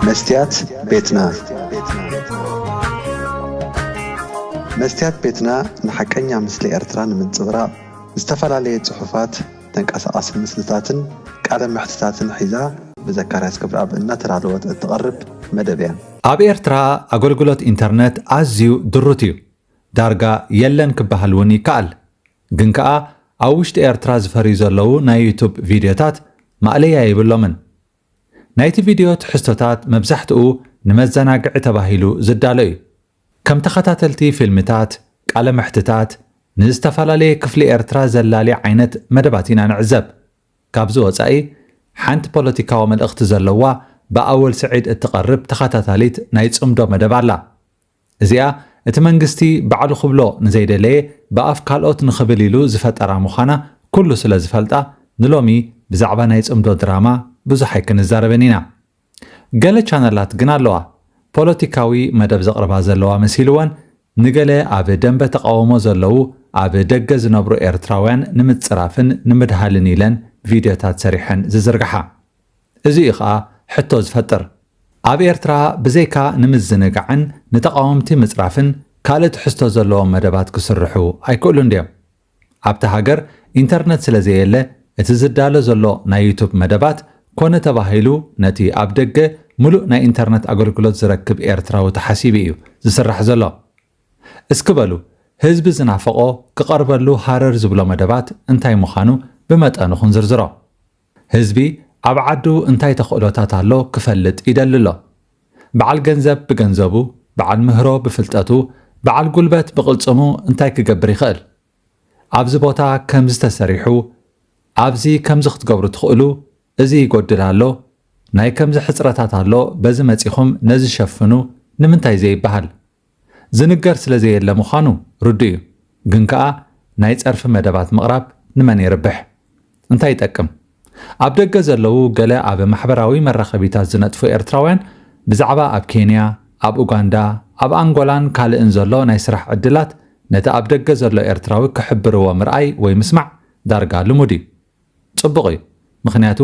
መስትያት ቤትና። መስትያት ቤትና ንሓቀኛ ምስሊ ኤርትራ ንምንጽብራቕ ዝተፈላለየ ጽሑፋት፣ ተንቀሳቓሲ ምስልታትን ቃለ መሕትታትን ሒዛ ብዘካርያስ ክብረኣብ እናተዳለወት እትቐርብ መደብ እያ። ኣብ ኤርትራ ኣገልግሎት ኢንተርነት ኣዝዩ ድሩት እዩ። ዳርጋ የለን ክበሃል እውን ይከኣል። ግን ከኣ ኣብ ውሽጢ ኤርትራ ዝፈርዩ ዘለዉ ናይ ዩቱብ ቪድዮታት ማእለያ የብሎምን። ናይቲ ቪድዮ ትሕዝቶታት መብዛሕትኡ ንመዘናግዒ ተባሂሉ ዝዳሎ እዩ። ከም ተኸታተልቲ ፊልምታት፣ ቃለ መሕትታት፣ ንዝተፈላለየ ክፍሊ ኤርትራ ዘላሊ ዓይነት መደባት ኢና ንዕዘብ። ካብዚ ወጻኢ፣ ሓንቲ ፖለቲካዊ መልእኽቲ ዘለዋ ብኣወል ስዒድ እትቐርብ ተኸታታሊት ናይ ጽምዶ መደብ ኣላ። እዚኣ እቲ መንግስቲ ባዕሉ ክብሎ ንዘይደለየ ብኣፍ ካልኦት ንኽብል ኢሉ ዝፈጠራ ምዃና ኩሉ ስለ ዝፈልጣ ንሎሚ ብዛዕባ ናይ ጽምዶ ድራማ ብዙሕ ኣይክንዛረብን ኢና። ገለ ቻነላት ግን ኣለዋ ፖለቲካዊ መደብ ዘቕርባ ዘለዋ መሲልወን ንገለ ኣብ ደንበ ተቓውሞ ዘለዉ ኣብ ደገ ዝነብሩ ኤርትራውያን ንምጽራፍን ንምድሃልን ኢለን ቪድዮታት ሰሪሐን ዝዝርግሓ። እዚ እዩ ኸኣ ሕቶ ዝፈጥር። ኣብ ኤርትራ ብዘይካ ንምዝንጋዕን ንተቓወምቲ ምጽራፍን ካልእ ትሕዝቶ ዘለዎም መደባት ክስርሑ ኣይክእሉን ድዮም? ኣብታ ሃገር ኢንተርነት ስለ ዘየለ እቲ ዝዳሎ ዘሎ ናይ ዩቱብ መደባት ኮነ ተባሂሉ ነቲ ኣብ ደገ ምሉእ ናይ ኢንተርነት ኣገልግሎት ዝረክብ ኤርትራዊ ተሓሲቡ እዩ ዝስራሕ ዘሎ። እስኪ በሉ ህዝቢ ዝናፈቖ ክቐርበሉ ሃረር ዝብሎ መደባት እንታይ ምዃኑ ብመጠኑ ክንዝርዝሮ። ህዝቢ ኣብ ዓዱ እንታይ ተኽእሎታት ኣሎ ክፈልጥ ይደሊ ኣሎ። በዓል ገንዘብ ብገንዘቡ፣ በዓል ምህሮ ብፍልጠቱ፣ በዓል ጉልበት ብቕልጽሙ እንታይ ክገብር ይኽእል? ኣብዚ ቦታ ከምዚ ተሰሪሑ፣ ኣብዚ ከምዚ ክትገብሩ ትኽእሉ፣ እዚ ይጎድል ኣሎ፣ ናይ ከምዚ ሕጽረታት ኣሎ፣ በዚ መጺኹም ነዚ ሸፍኑ ንምንታይ ዘይበሃል? ዝንገር ስለ ዘየለ ምዃኑ ርዱእ እዩ። ግን ከኣ ናይ ጸርፊ መደባት ምቕራብ ንመን የርብሕ? እንታይ ይጠቅም? ኣብ ደገ ዘለዉ ገለ ኣብ ማሕበራዊ መራኸቢታት ዝነጥፉ ኤርትራውያን ብዛዕባ ኣብ ኬንያ፣ ኣብ ኡጋንዳ፣ ኣብ ኣንጎላን ካልእን ዘሎ ናይ ስራሕ ዕድላት ነቲ ኣብ ደገ ዘሎ ኤርትራዊ ክሕብርዎ ምርኣይ ወይ ምስማዕ ዳርጋ ልሙድ እዩ። ጽቡቕ እዩ። ምኽንያቱ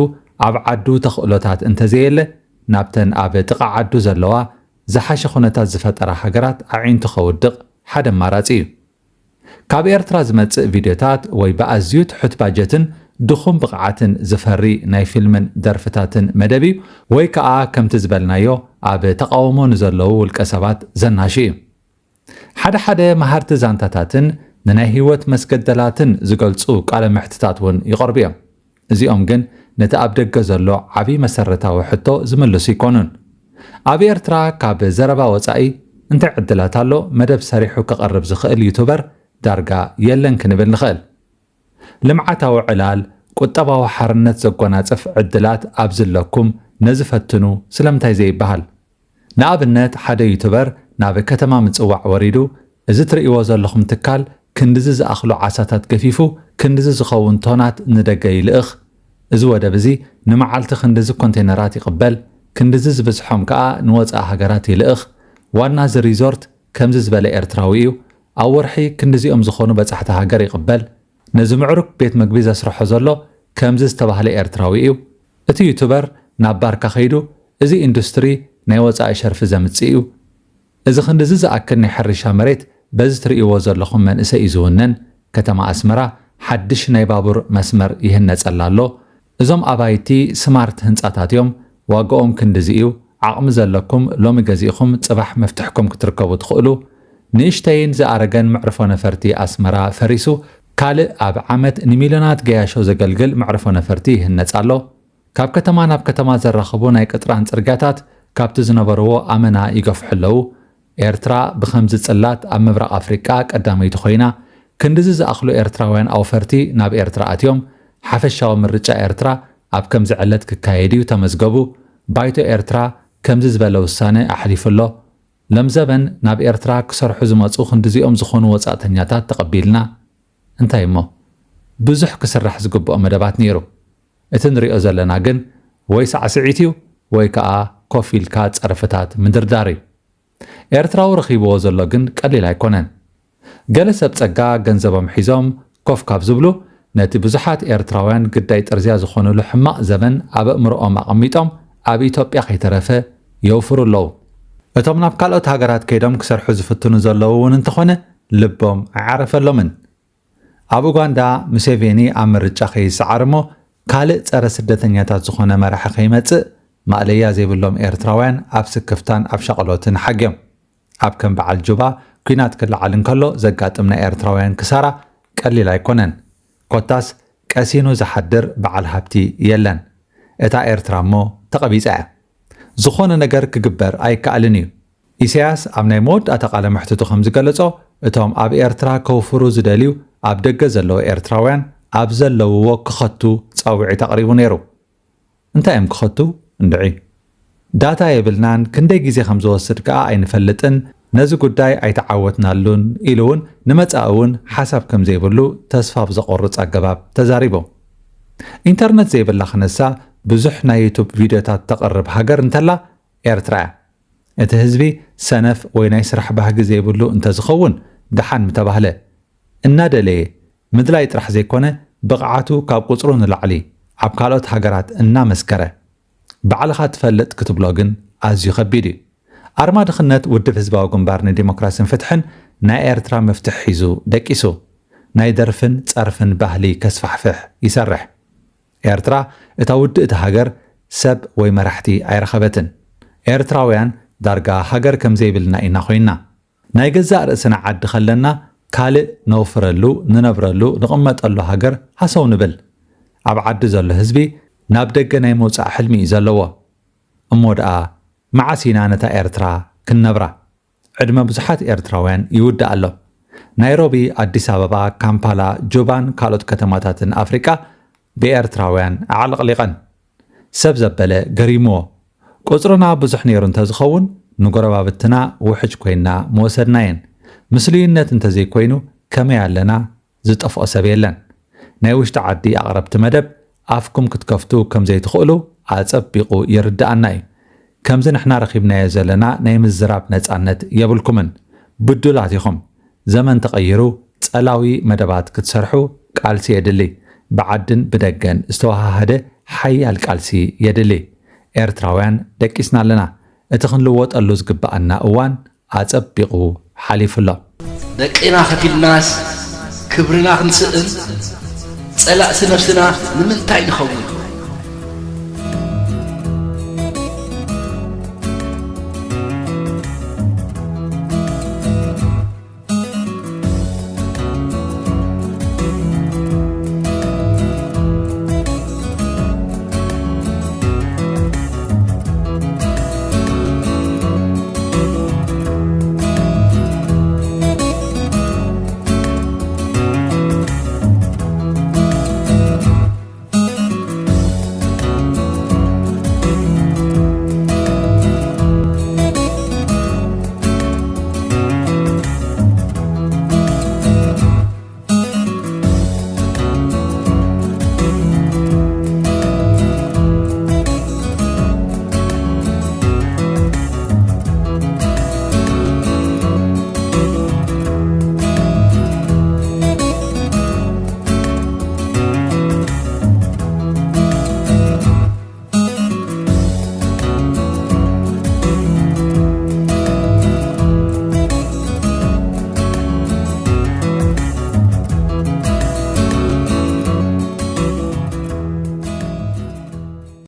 ኣብ ዓዱ ተኽእሎታት እንተዘየለ ናብተን ኣብ ጥቓ ዓዱ ዘለዋ ዝሓሸ ኩነታት ዝፈጠራ ሃገራት ኣዒንቱ ከውድቕ ሓደ ኣማራጺ እዩ። ካብ ኤርትራ ዝመጽእ ቪድዮታት ወይ ብኣዝዩ ትሑት ባጀትን ድኹም ብቕዓትን ዝፈሪ ናይ ፊልምን ደርፍታትን መደብ እዩ፣ ወይ ከኣ ከምቲ ዝበልናዮ ኣብ ተቓውሞ ንዘለዉ ውልቀ ሰባት ዘናሹ እዩ። ሓደ ሓደ መሃርቲ ዛንታታትን ንናይ ህይወት መስገደላትን ዝገልጹ ቃለ መሕትታት እውን ይቐርቡ እዮም። እዚኦም ግን ነቲ ኣብ ደገ ዘሎ ዓቢ መሰረታዊ ሕቶ ዝምልሱ ኣይኮኑን። ኣብ ኤርትራ ካብ ዘረባ ወጻኢ እንታይ ዕድላት ኣሎ መደብ ሰሪሑ ክቐርብ ዝኽእል ዩቱበር ዳርጋ የለን ክንብል ንኽእል። ልምዓታዊ ዕላል፣ ቁጠባዊ ሓርነት ዘጎናጽፍ ዕድላት ኣብ ዝለኩም ነዚ ፈትኑ ስለምንታይ ዘይበሃል? ንኣብነት ሓደ ዩቱበር ናብ ከተማ ምጽዋዕ ወሪዱ እዚ ትርእይዎ ዘለኹም ትካል ክንድዚ ዝኣኽሉ ዓሳታት ገፊፉ ክንድዚ ዝኸውን ቶናት ንደገ ይልእኽ፣ እዚ ወደብ እዚ ንመዓልቲ ክንድዚ ኮንቴነራት ይቕበል፣ ክንድዚ ዝበዝሖም ከኣ ንወጻኢ ሃገራት ይልእኽ፣ ዋና እዚ ሪዞርት ከምዚ ዝበለ ኤርትራዊ እዩ፣ ኣብ ወርሒ ክንድዚኦም ዝኾኑ በጻሕቲ ሃገር ይቕበል፣ ነዚ ምዕሩግ ቤት መግቢ ዘስርሖ ዘሎ ከምዚ ዝተባህለ ኤርትራዊ እዩ። እቲ ዩቱበር ናብ ባርካ ከይዱ እዚ ኢንዱስትሪ ናይ ወጻኢ ሸርፊ ዘምጽእ እዩ። እዚ ክንድዚ ዝኣክል ናይ ሕርሻ መሬት በዚ ትርእይዎ ዘለኹም መንእሰይ እዩ ዝውነን። ከተማ ኣስመራ ሓድሽ ናይ ባቡር መስመር ይህነጸላ ኣሎ። እዞም ኣባይቲ ስማርት ህንጻታት እዮም። ዋጋኦም ክንድዚ እዩ። ዓቕሚ ዘለኩም ሎሚ ገዚእኹም ጽባሕ መፍትሕኩም ክትርከቡ ትኽእሉ። ንእሽተይን ዝኣረገን መዕርፎ ነፈርቲ ኣስመራ ፈሪሱ ካልእ ኣብ ዓመት ንሚልዮናት ገያሾ ዘገልግል መዕርፎ ነፈርቲ ይህነጽ ኣሎ። ካብ ከተማ ናብ ከተማ ዘራኽቡ ናይ ቅጥራን ጽርግያታት ካብቲ ዝነበርዎ ኣመና ይገፍሑ ኣለዉ። ኤርትራ ብኸምዚ ጽላት ኣብ ምብራቕ ኣፍሪቃ ቀዳመይቲ ኮይና፣ ክንድዚ ዝኣኽሉ ኤርትራውያን ኣውፈርቲ ናብ ኤርትራ ኣትዮም፣ ሓፈሻዊ ምርጫ ኤርትራ ኣብ ከምዚ ዕለት ክካየድ እዩ፣ ተመዝገቡ፣ ባይቶ ኤርትራ ከምዚ ዝበለ ውሳነ ኣሕሊፉ ኣሎ፣ ለምዘበን ናብ ኤርትራ ክሰርሑ ዝመጹ ክንድዚኦም ዝኾኑ ወጻእተኛታት ተቐቢልና። እንታይ እሞ? ብዙሕ ክስራሕ ዝግብኦ መደባት ነይሩ። እቲ ንሪኦ ዘለና ግን ወይ ሳዕስዒት እዩ ወይ ከኣ ኮፍ ኢልካ ጸርፍታት ምድርዳር እዩ። ኤርትራዊ ረኺብዎ ዘሎ ግን ቀሊል ኣይኮነን። ገለ ሰብ ጸጋ ገንዘቦም ሒዞም ኮፍ ካብ ዝብሉ ነቲ ብዙሓት ኤርትራውያን ግዳይ ጥርዝያ ዝኾኑሉ ሕማቕ ዘበን ኣብ ኣእምሮኦም ኣቐሚጦም ኣብ ኢትዮጵያ ከይተረፈ የውፍሩ ኣለዉ። እቶም ናብ ካልኦት ሃገራት ከይዶም ክሰርሑ ዝፍትኑ ዘለዉ እውን እንተኾነ ልቦም ኣይዓረፈሎምን። ኣብ ኡጋንዳ ሙሴቬኒ ኣብ ምርጫ ከይሰዓር እሞ ካልእ ጸረ ስደተኛታት ዝኾነ መራሒ ከይመጽእ ማእለያ ዘይብሎም ኤርትራውያን ኣብ ስክፍታን ኣብ ሻቕሎትን ሓግዮም። ኣብ ከም በዓል ጁባ ኲናት ክለዓል እንከሎ ዘጋጥም ናይ ኤርትራውያን ክሳራ ቀሊል ኣይኮነን። ኮታስ ቀሲኑ ዝሓድር በዓል ሃብቲ የለን። እታ ኤርትራ እሞ ተቐቢጻ እያ። ዝኾነ ነገር ክግበር ኣይከኣልን እዩ። ኢሳያስ ኣብ ናይ መወዳእታ ቃለ መሕትቱ ከም ዝገለጾ እቶም ኣብ ኤርትራ ከውፍሩ ዝደልዩ ኣብ ደገ ዘለዉ ኤርትራውያን ኣብ ዘለውዎ ክኸቱ ጻውዒት ኣቕሪቡ ነይሩ። እንታይ እዮም ክኸቱ? እንድዒ ዳታ የብልናን ክንደይ ግዜ ከም ዝወስድ ከኣ ኣይንፈልጥን፣ ነዚ ጉዳይ ኣይተዓወትናሉን ኢሉ እውን ንመጻኢ እውን ሓሳብ ከም ዘይብሉ ተስፋ ብዘቆርጽ ኣገባብ ተዛሪቡ። ኢንተርነት ዘይብላ ክነሳ ብዙሕ ናይ ዩቱብ ቪድዮታት ተቕርብ ሃገር እንተላ ኤርትራ እያ። እቲ ህዝቢ ሰነፍ ወይ ናይ ስራሕ ባህጊ ዘይብሉ እንተዝኸውን ደሓን ምተባህለ። እናደለየ ምድላይ ጥራሕ ዘይኮነ ብቕዓቱ ካብ ቁጽሩ ንላዕሊ ኣብ ካልኦት ሃገራት እናመስከረ ባዕልኻ ትፈልጥ ክትብሎ ግን ኣዝዩ ከቢድ እዩ። ኣርማ ድኽነት ውድብ ህዝባዊ ግንባር ንዲሞክራስን ፍትሕን ናይ ኤርትራ መፍትሕ ሒዙ ደቂሱ ናይ ደርፍን ጸርፍን ባህሊ ከስፋሕፍሕ ይሰርሕ። ኤርትራ እታ ውድእቲ ሃገር ሰብ ወይ መራሕቲ ኣይረኸበትን። ኤርትራውያን ዳርጋ ሃገር ከም ዘይብልና ኢና ኮይንና። ናይ ገዛእ ርእስና ዓዲ ከለና ካልእ ነውፍረሉ፣ ንነብረሉ፣ ንቕመጠሉ ሃገር ሃሰው ንብል። ኣብ ዓዲ ዘሎ ህዝቢ ናብ ደገ ናይ ምውጻእ ሕልሚ እዩ ዘለዎ። እሞ ደኣ መዓስ ኢና ነታ ኤርትራ ክንነብራ? ዕድመ ብዙሓት ኤርትራውያን ይውዳእ ኣሎ። ናይሮቢ፣ ኣዲስ ኣበባ፣ ካምፓላ፣ ጁባን ካልኦት ከተማታትን ኣፍሪቃ ብኤርትራውያን ኣዕለቕሊቐን። ሰብ ዘበለ ገሪምዎ። ቁጽርና ብዙሕ ነይሩ እንተዝኸውን ንጎረባብትና ውሕጅ ኮይንና ምወሰድናየን። ምስሉይነት እንተዘይኮይኑ ከመይ ኣለና ዝጠፍኦ ሰብ የለን። ናይ ውሽጢ ዓዲ ኣቕረብቲ መደብ ኣፍኩም ክትከፍቱ ከም ዘይትኽእሉ ኣጸቢቑ ይርድኣና እዩ። ከምዚ ንሕና ረኺብናዮ ዘለና ናይ ምዝራብ ነጻነት የብልኩምን። ብዱላት ኢኹም። ዘመን ተቐይሩ ጸላዊ መደባት ክትሰርሑ ቃልሲ የድሊ። ብዓድን ብደገን ዝተወሃሃደ ሓያል ቃልሲ የድሊ። ኤርትራውያን ደቂስና ኣለና። እቲ ክንልወጠሉ ዝግብኣና እዋን ኣጸቢቑ ሓሊፉ ኣሎ። ደቂና ከፊልናስ ክብርና ክንስእን ጸላእሲ ነብስና ንምንታይ ንኸውን?